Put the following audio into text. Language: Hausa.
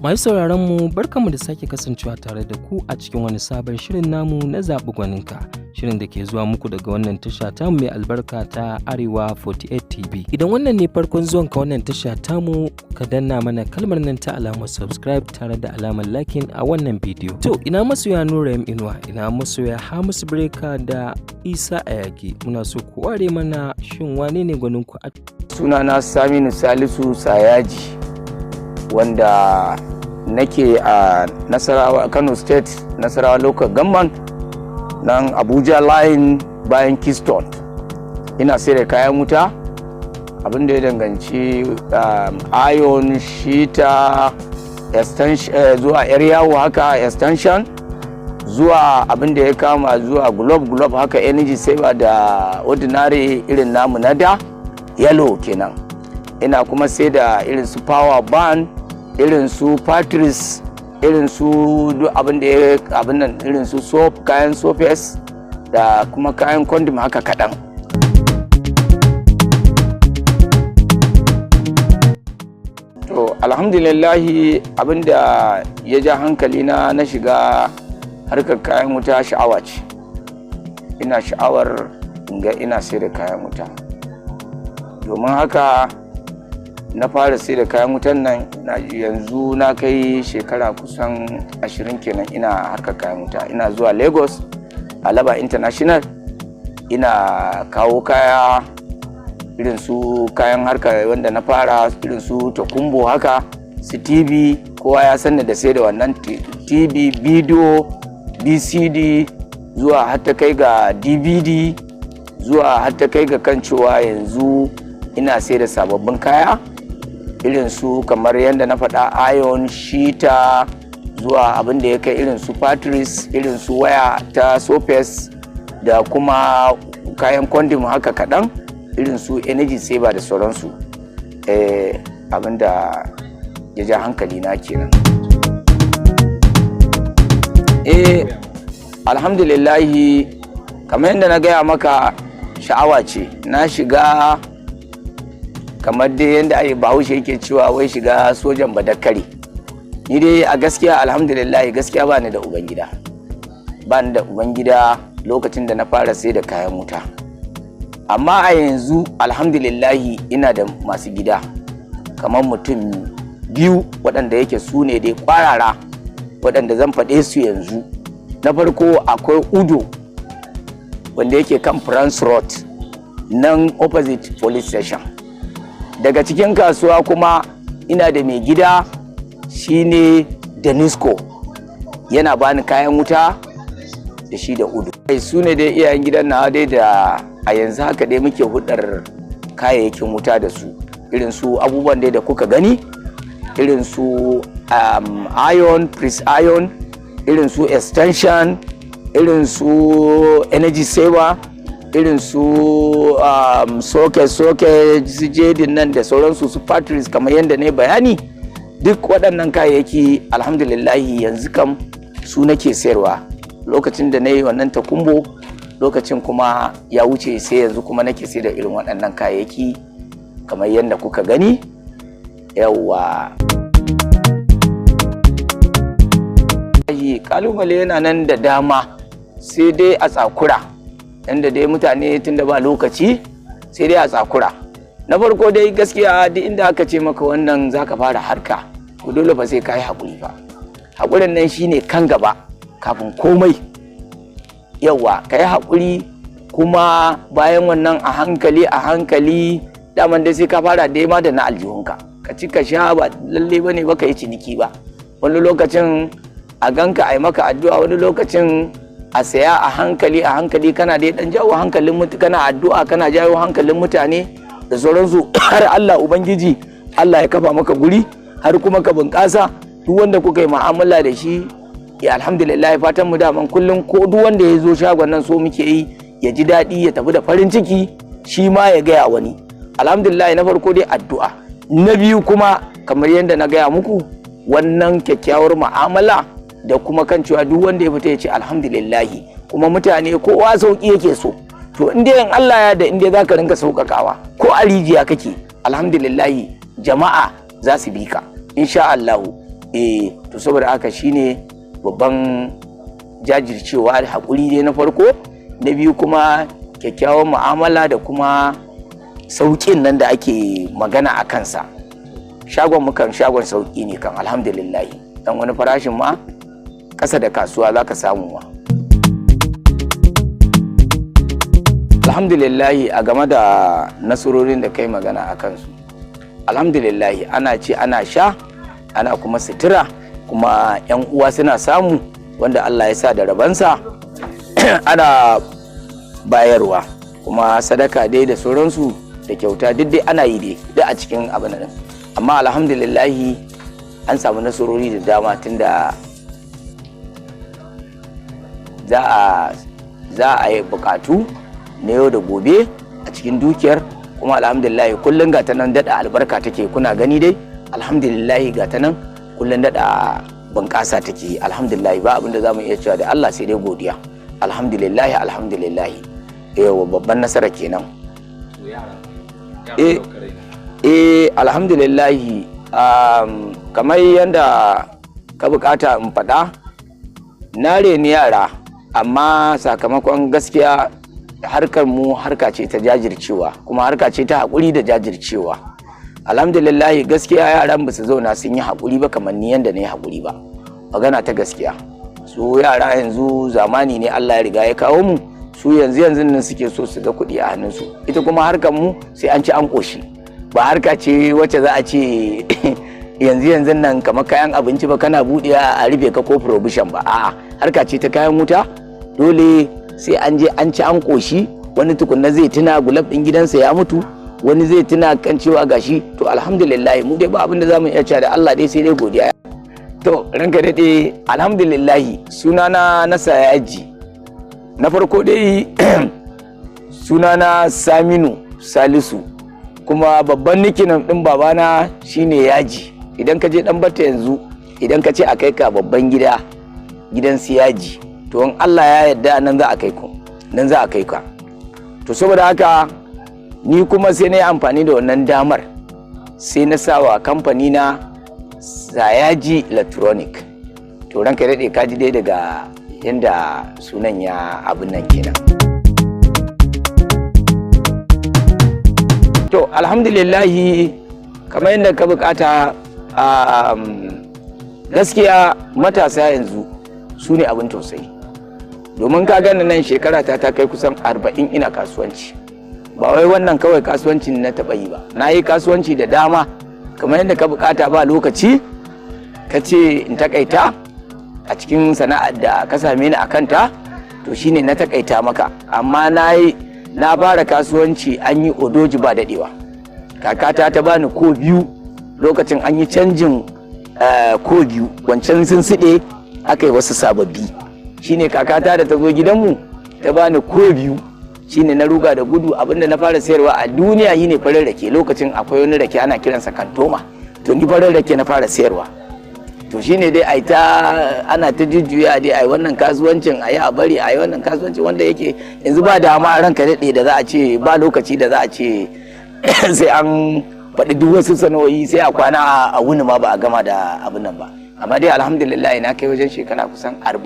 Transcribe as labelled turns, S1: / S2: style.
S1: Masu sauraron mu, barkanmu da sake kasancewa tare da ku a cikin wani sabon shirin namu na Zaɓi Gwaninka. Shirin da ke zuwa muku daga wannan tasha tamu mai albarka ta Arewa 48 TV. Idan wannan ne farkon zuwan ka wannan tasha tamu, ka danna mana kalmar nan ta alamar subscribe tare da alamar liking a wannan bidiyo. To, ina masoya Nura M Inuwa, ina masoya Hamisu Breaker da Isa Ayagi. Muna so ku ware mana, shin wane ne gwaninku a
S2: Sunana Saminu Salisu Sayaji, wanda nake a Nasarawa, Kano State, Nasarawa Local Government, nan Abuja Line, bayan Keystone. Ina sai da kayan wuta, abinda ya danganci iron, shita, extension, zuwa yar yawo haka, extension, zuwa abinda ya kama zuwa globe globe haka, energy saver da ordinary irin namu na da, yellow kenan. Ina kuma sai da irin su power bank, irin su batteries, irin su duk abin da ya abin nan, irin su soap, kayan soaps da kuma kayan condom haka kaɗan. To, alhamdulillahi, abin da ya ja hankali na na shiga harkar kayan wuta, sha'awa ce. Ina sha'awar in ga ina sai da kayan wuta. Domin haka na fara sai da kayan wutan nan. Yanzu na kai shekara kusan 20 kenan ina harkar kayan wuta. Ina zuwa Lagos, Alaba International, ina kawo kaya, irin su kayan harka wanda na fara, irin su tokumbo haka, su TV. Kowa ya sanni da sai da wannan TV, bidiyo, VCD, zuwa har ta kai ga DVD, zuwa har ta kai ga kan cewa yanzu ina sai da sababbin kaya, irin su kamar yadda na faɗa, iron, shita, zuwa abin da ya kai irin su batteries, irin su waya ta soaps da kuma kayan condom haka kaɗan, irin su energy saver da sauransu. Abin da ya ja hankali na kenan. Alhamdulillahi, kamar yadda na gaya maka, sha'awa ce na shiga, kamar dai yadda ai Bahaushe yake cewa wai shiga sojan badakare. Ni dai a gaskiya, alhamdulillah, gaskiya ba ni da ubangida, ba ni da ubangida lokacin da na fara sai da kayan wuta. Amma a yanzu, alhamdulillahi, ina da masu gida kamar mutum biyu, waɗanda yake su ne dai kwarara waɗanda zan faɗe su yanzu. Na farko akwai Udo, wanda yake kan France Road, nan opposite police station. Daga cikin kasuwa kuma ina da mai gida, shine Denisco, yana bani kayan wuta da shi da Udo. Su ne dai iyayen gidan na dai da a yanzu haka dai muke hudar kayayyakin wuta da su, irin su abubuwan dai da kuka gani, irin su iron, press iron, irin su extension, irin su energy saver, irin su socket socket, su jedin nan da sauransu, su batteries, kamar yadda na bayani. Duk waɗannan kayayyaki, alhamdulillahi, yanzu kam su nake sayarwa. Lokacin da na yi wannan takumbo, lokacin kuma ya wuce, sai yanzu kuma nake sai da irin waɗannan kayayyaki kamar yadda kuka gani. Yawwa, kalubale yana nan da dama, sai dai a tsakura inda dai mutane, tunda ba lokaci, sai dai a tsakura. Na farko dai, gaskiya, duk inda aka ce maka wannan zaka fara harka, to dole fa sai ka yi haƙuri fa. Haƙurin nan shine kan gaba kafin komai. Yawa, ka yi haƙuri. Kuma bayan wannan, a hankali a hankali, daman dai sai ka fara dai ma da na aljihunka, ka ci ka sha. Ba lalle bane ba ka yi ciniki ba. Wani lokacin a ganka a yi maka addu'a, wani lokacin a saya a hankali a hankali, kana dai dan jawo hankalin mutu, kana addu'a, kana jawo hankalin mutane da sauransu, har Allah Ubangiji Allah ya kafa maka guri, har kuma ka bunƙasa. Duk wanda kuka yi mu'amala da shi ya, alhamdulillah, fatan mu daman kullum, ko duk wanda ya zo shagon nan, so muke yi ya ji daɗi, ya tafi da farin ciki, shi ma ya gaya wani. Alhamdulillah, na farko dai addu'a, na biyu kuma kamar yadda na gaya muku, wannan kyakkyawar mu'amala, da kuma kan cewa duk wanda ya fita ya ce alhamdulillahi. Kuma mutane kowa sauki yake so. To, in dai in Allah ya da in dai zaka rinka sauƙaƙawa, ko a rijiya kake, alhamdulillahi, jama'a za su bi ka insha Allahu. To saboda haka shine babban jajircewa da haƙuri dai na farko, na biyu kuma kyakkyawan mu'amala da kuma sauƙin nan da ake magana a kansa. Shagon mukan shagon sauƙi ne kan, alhamdulillah, dan wani farashin ma ƙasa da kasuwa za ka samu ma. Alhamdulillah, a game da nasarorin da kai magana a kansu, alhamdulillah, ana ci, ana sha, ana kuma sutura, kuma 'yan uwa suna samu, wanda Allah ya sa da rabansa ana bayarwa, kuma sadaka dai da sauransu da kyauta duk dai ana yi dai duk a cikin abin nan. Amma alhamdulillahi an samu nasarori da dama, tunda za a yi bukatu na yau da gobe a cikin dukiyar. Kuma alhamdulillahi kullum ga ta nan daɗa albarka take, kuna gani dai, alhamdulillahi, ga ta nan kullum daɗa bunƙasa take. Alhamdulillahi, ba abin da za mu iya cewa da Allah sai dai godiya. Alhamdulillahi, alhamdulillahi, yawa, babban nasara kenan. Eh, alhamdulillahi, kamar yadda ka bukata in faɗa, na reni yara, amma sakamakon gaskiya harkar mu harka ce ta jajircewa, kuma harka ce ta haƙuri da jajircewa. Alhamdulillahi, gaskiya yaran ba su zauna sun yi haƙuri ba kamar ni yanda na yi haƙuri ba. Magana ta gaskiya, su yara yanzu zamani ne Allah ya riga ya kawo mu, su yanzu yanzu nan suke so su ga kuɗi a hannunsu. Ita kuma harkar mu sai an ci an ƙoshi, ba harka ce wacce za a ce yanzu yanzu nan kamar kayan abinci ba, kana buɗewa a rufe ka ko provision ba. A'a, harka ce ta kayan wuta, dole sai an je an ci an ƙoshi, wani tukunna zai tuna gulab ɗin gidansa ya mutu, wani zai tuna kan cewa gashi. To alhamdulillah, mu dai ba abin da zamu iya cewa da Allah dai sai dai godiya. To ranka daɗe, alhamdulillah, sunana na Sayaji na farko dai sunana Saminu Salisu, kuma babban nickname ɗin babana shine Yaji. Idan ka je dan bata yanzu, idan ka ce a kai ka babban gida, gidan su Yaji, to in Allah ya yarda nan za a kai ku, nan za a kai ka. To saboda haka ni kuma sai na yi amfani da wannan damar, sai na sawa kamfani na Sayaji Electronic. To ranka daɗe, kaji dai daga yanda sunan ya abin nan kenan. To alhamdulillahi, kamar yadda ka bukata, gaskiya matasa yanzu su ne abin tausayi, domin ka gani nan shekara ta ta kai kusan 40 ina kasuwanci. Ba wai wannan kawai kasuwancin na taɓa yi ba, na yi kasuwanci da dama. Kamar yadda ka bukata, ba lokaci, ka ce in takaita a cikin sana'ar da ka same ni a kanta, to shine na takaita maka. Amma na yi, na fara kasuwanci an yi odoji ba daɗewa, kakata ta bani ko biyu, lokacin an yi canjin ko biyu, wancan sun siɗe, aka yi wasu sababbi. Shine kakata da ta zo gidanmu ta bani ko biyu, shine na ruga da gudu. Abinda na fara sayarwa a duniya shine farin rake. Lokacin akwai wani rake ana kiransa kantoma, to ni farin rake na fara sayarwa. To shine dai ai ta ana ta jujjuya dai, ai wannan kasuwancin, ayi a bari, ai wannan kasuwancin, wanda yake yanzu ba dama, ranka daɗe, da za a ce ba lokaci da za a ce sai an faɗi duk wasu sana'o'i, sai a kwana a wuni ma ba a gama da abin nan ba. Amma dai alhamdulillah, na kai wajen shekara kusan 40.